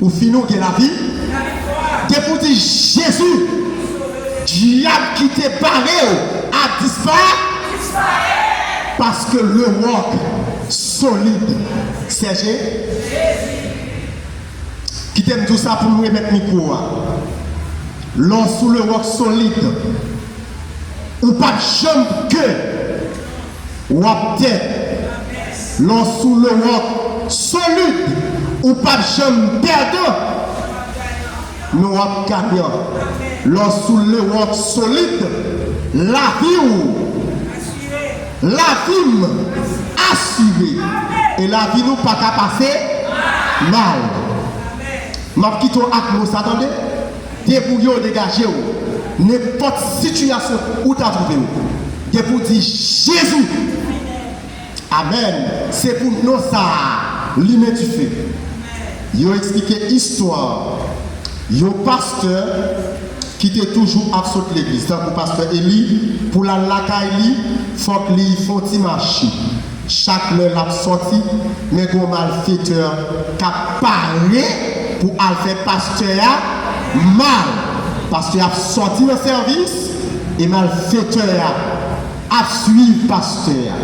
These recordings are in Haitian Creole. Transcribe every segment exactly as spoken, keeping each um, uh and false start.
Ou fini, ou gen lavi. Depi w di Jezi, dyab ki te bare w ap dispa-, paske le roc solide, se Je-, kite m di w sa pou m remèt mikwo a. Lè w sou le roc solide, ou p ap janm ke w ap tèt. Lè w sou le roc solide, ou p ap janm pèdan, men w ap ganyan. Lè w sou le roc solide, lavi w, lavi m asire. E lavi nou pa ka pase mal. M ap kite w ak mo sa, tande. Debouye w, degaje w. Nenpòt sitiyasyon ou ta twouve w, depi w di Jezi, amèn, se pou non sa a limen dife. Yo eksplike istwa yon pastè ki te toujou ap sot legliz, tankou pastè Eli, pou l al lakay li, fòk li fè yon ti mache. Chak lè l ap sòti, men gen yon malfetè k ap pare pou al fè pastè a mal. Pastè a ap sòti nan sèvis, e malfetè a ap swiv pastè a.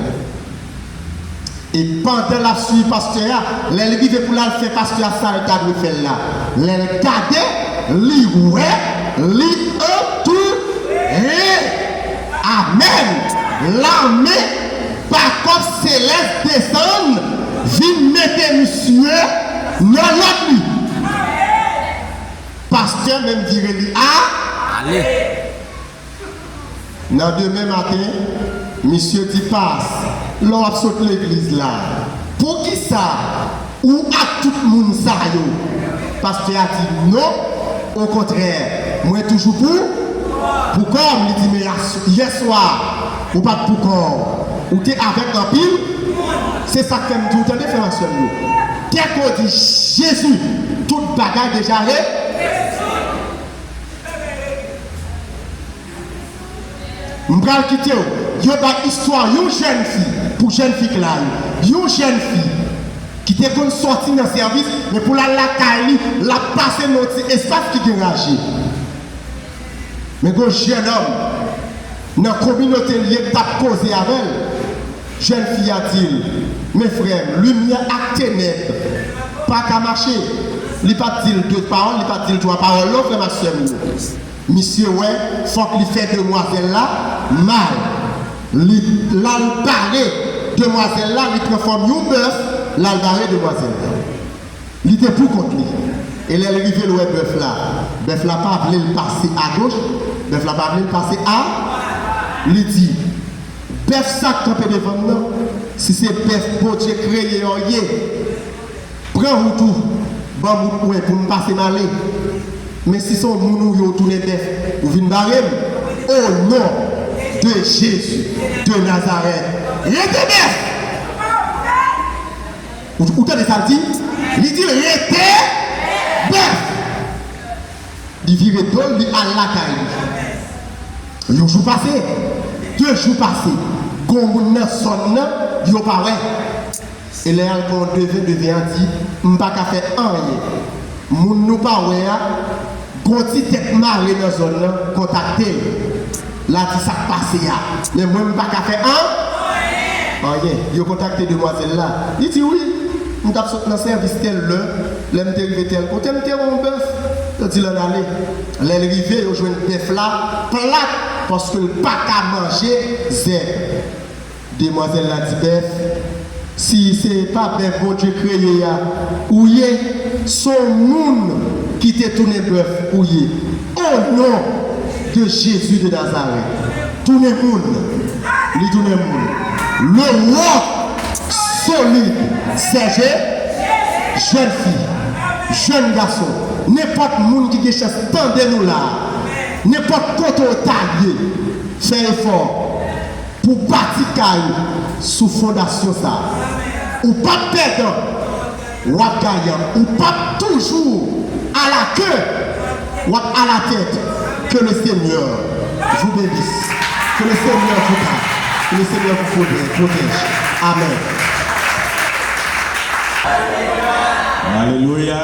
E pandan l ap swiv pastè a, lè l rive pou l al fè pastè a sa l ta dwe fè l la, lè l gade, li wè, li antoure. Amèn! Lame bakòp selès desann, vin mete misye nan lòd li. Pastè menm vire li a. Ale. Nan demen maten, misye di, pas, lè w ap sot legliz la, poukisa ou ak tout moun sa yo? Pastè a di, non, okontrè, mwen toujou pou, pou kò m. Li di, men yès-, yèswa, ou pa t pou kò w, ou te avèk anpil. Se sa k fè m di w, tande, frè m ak sè m yo, dèke w di Jezi, tout bagay deja re-, M pral kite w. Yo bay istwa yon jèn fi, pou jèn fi k la yo. Yon jèn fi ki te konn sòti nan sèvis, men pou l al lakay li, l ap pase nan yon ti espas ki gen raje. Men gen yon jèn òm nan kominote l ye k t ap koze avè l. Jèn fi a di l, men frè m, limyè ak tenèb pa ka mache. Li pa t di l de pawòl, li pa t di l twa pawòl, non, frè m ak sè m yo. Misye wè, fòk li fè demwazèl la mal. Li, l al bare demwazèl la, li pran fòm yon bèf, l al bare demwazèl la. Li te pou kont li. E lè l rive, l wè bèf la. Bèf la pa vle l pase agoch, bèf la pa vle l pase a, li di, bèf sa k kanpe devan m nan, si se bèf Bondye kreye an w ye, pran wout ou, ban m wout mwen pou m pase m ale. Men si se yon moun ou ye, ou tounen bèf, ou vin bare m. O non de Jezi de Nazarèt, rete bèf! Ou, ou tande sa l di? Li di l, rete bèf! Li vire do l, li al lakay li. Yon jou pase, de jou pase, gon moun nan zòn nan, yo pa wè. E lè y al pran yon deven, deven an di, m pa ka fè anyen. Moun nou pa wè a, gon ti tèt mare nan zòn nan, kontakte l. L a di sa k pase a. Men mwen, m pa ka fè an-, anyen. Yo kontakte demwazèl la. Li di, wi, m t ap sot nan sèvis tèl lè, lè m te rive tèl kote, m te wè yon bèf. Yo di l ann ale. Lè l rive, yo jwenn bèf la plat, paske l pa ka manje zèb. Demwazèl la di bèf, si se pa bèf Bondye kreye a ou ye, se yon moun ki te tounen bèf ou ye. O non de Jezi de Nazarèt, tounen moun. Li tounen moun. Le roc solide, sèje, jèn fi, jèn gason, nenpòt moun ki gen chans tande nou la, nenpòt kote w ta ye, fè efò pou w bati kay ou sou fondasyon sa a. Ou p ap pèdan, w ap gayan. Ou p ap toujou a la ke, w ap a la tèt. Que le Seigneur vous bénisse. Que le Seigneur vous garde. Que le Seigneur vous protège. Protège. Amen. Alelouya.